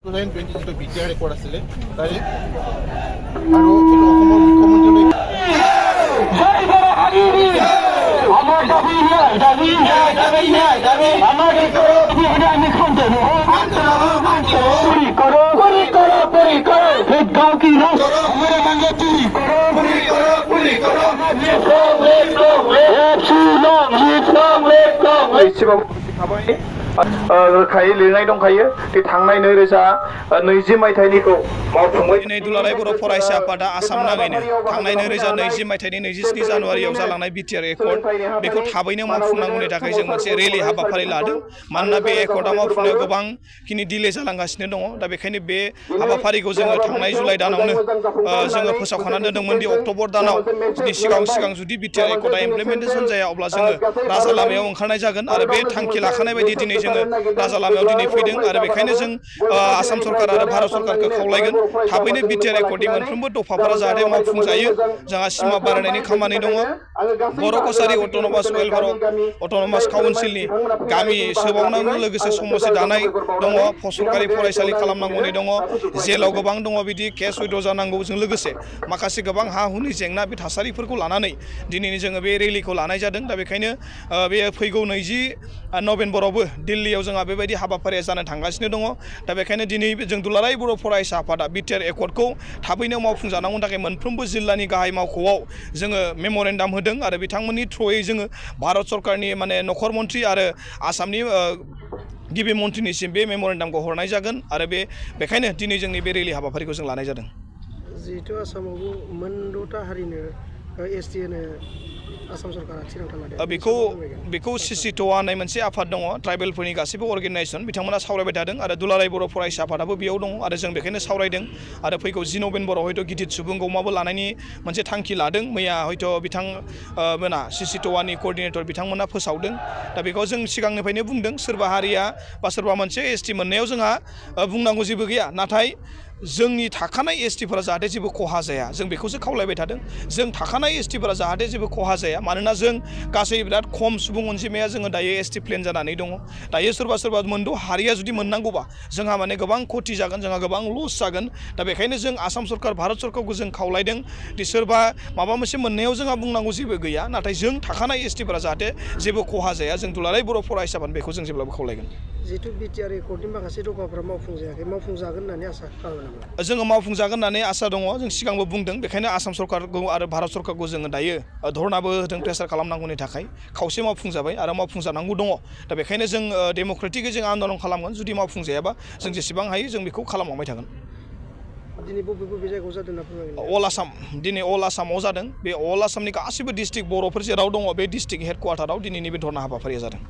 2020 BTR record আছিলে তাৰে আৰু এইটো অসমৰ মুখ্যমন্ত্ৰীলৈ আমার দাবি আমাদের আমি শুনতে চুরি করো एक गांव की रात हमारे मांगे चुरी करो रोखायै लिरनाय दंखायो बे थांनाय 2020 मायथाइनिखौ मावफुंबाय। दिनै दुलाराय बर' फरायसा आफादा आसाम नाङैनो थांनाय 2020 मायथाइनि 27 जानुवारियाव जालांनाय बिटिआर एकर्ड बेखौ थाबैनो मावफुंनांगौनि थाखाय जों मोनसे रेलि हाबाफारि लादों। मानोना बे एकर्डआ मावफुंनायाव गोबांखिनि डिले जालांगासिनो दङ। दा बेखायनो बे हाबाफारिखौ जोङो थांनाय जुलाइ दानावनो जोङो फोसावखानानै दोनदोंमोन दि अक्ट'बर दानाव सिगां जुदि बिटिआर एकर्डआ इमप्लिमेन्टेसन जाया अब्ला जोङो राजा लामायाव ओंखारनाय जागोन आरो बे थांखि लाखानाय बायदि दिनै जोङो राजा लामायाव दिनै फैदों आरो बेखायनो जों आसाम सरकार आरो भारत सरकारखौ खावलायगोन थाबैनो बिटिआर एकर्डनि मोनफ्रोमबो दफाफोरा जाहाथे मावफुंजायो। जोंहा सिमा बारायनायनि खामानि दङ। बर' कसारि अट'नमास वेलफेयार अट'नमास काउन्सिलनि गामि सोबावनांगौ लोगोसे समस्या दानाय दङ। सरकारि फरायसालि खालामनांगौनि दङ। जेलाव गोबां दङ बिदि केस उइड्र जानांगौजों लोगोसे माखासे गोबां हा हुनि जेंना बे थासारिफोरखौ लानानै दिनै जोङो बे रेलिखौ लानाय जादों। दा बेखायनो बे फैगौ 20 नभेम्बरावबो दिल्लीयाव जोंहा बेबायदि हाबाफारिया जानो थांगासिनो दङ। दा बेखायनो दिनै जों दुलाराय बर' फरायसा आफादा बिटिआर एकर्डखौ थाबैनो मावफुंजानांगौनि थाखाय मोनफ्रोमबो जिल्लानि गाहाय मावख'आव जोङो मेम'रेन्डाम होदों आरो बिथांमोननि थ्रुयै जोङो भारत सरकारनि नखर मन्त्रि आरो आसामनि गिबि मन्थ्रिनिसिम बे मेम'रेन्डामखौ हरनाय जागोन आरो बेखायनो दिनै जोंनि बे रेलि हाबाफारिखौ जों लानाय जादों। जिहेतु आसामावबो मोनद'था हारिनो एसटि होनो आसाम सरकारा थिरांथा लादों। बेखौ सिसिट'आ होननाय मोनसे आफाद दङ ट्राइबेलफोरनि गासैबो अर्गेनाइजेसन बिथांमोना सावरायबाय थादों आरो दुलाराय बर' फरायसा आफादाबो बेयाव दङ आरो जों बेखायनो सावरायदों आरो फैगौ 10 नभेम्बराव हयथ' गिदिर सुबुं गौमाबो लानायनि मोनसे थांखि लादों। मैया हयथ' बिथांमोना सिसिट'आनि क'र्डिनेटर बिथांमोना फोसावदों। दा बेखौ जों सिगांनिफ्रायनो बुंदों सोरबा हारिया बा सोरबा मोनसे एसटि मोननायाव जोंहा बुंनांगौ जेबो गैया। नाथाय जोंनि थाखानाय एसटिफोरा जाहाथे जेबो खहा जाया जों बेखौसो खावलायबाय थादों। जों थाखानाय एसटिफोरा जाहाथे जेबो खहा जाया मानोना जों गासै बिराद खम सुबुं अनजिमाया जोङो दायो एसटि प्लेन जानानै दङ। दायो सोरबा मोनद' हारिया जुदि मोननांगौबा जोंहा गोबां खथि जागोन जोंहा गोबां लस जागोन। दा बेखायनो जों आसाम सरकार भारत सरकारखौ जों खावलायदों दि सोरबा माबा मोनसे मोननायाव जोंहा बुंनांगौ जेबो गैया नाथाय जों थाखानाय एसटिफोरा जाहाथे जेबो खहा जाया जों दुलाराय बर' फरायसाफोर बेखौ जों जेब्लाबो खावलायगोन। जिहेतु बिटिआर एकर्डनि माखासे दफाफोरा मावफुंजायाखै मावफुंजागोन होननानै आसा खालामो। जोङो मावफुंजागोन होननानै आसा दङ। जों सिगांबो बुंदों बेखायनो आसाम सरकारखौ आरो भारत सरकारखौ जोङो दायो धरनाबो होदों प्रेसार खालामनांगौनि थाखाय खावसे मावफुंजाबाय आरो मावफुंजानांगौ दङ। दा बेखायनो जों डेम'क्रेटिकयै जों आन्दलन खालामगोन। जुदि मावफुंजायाबा जों जेसेबां हायो जों बेखौ खालामलांबाय थागोन। दिनै बबे जायगायाव जादों होनना फोरमायगोन? अल आसाम दिनै अल आसामाव जादों। बे अल आसामनि गासैबो डिस्ट्रिक्ट बर'फोर जेराव दङ बे डिस्ट्रिक्ट हेडकुवार्टाराव दिनैनि बे धरना हाबाफारिया जादों।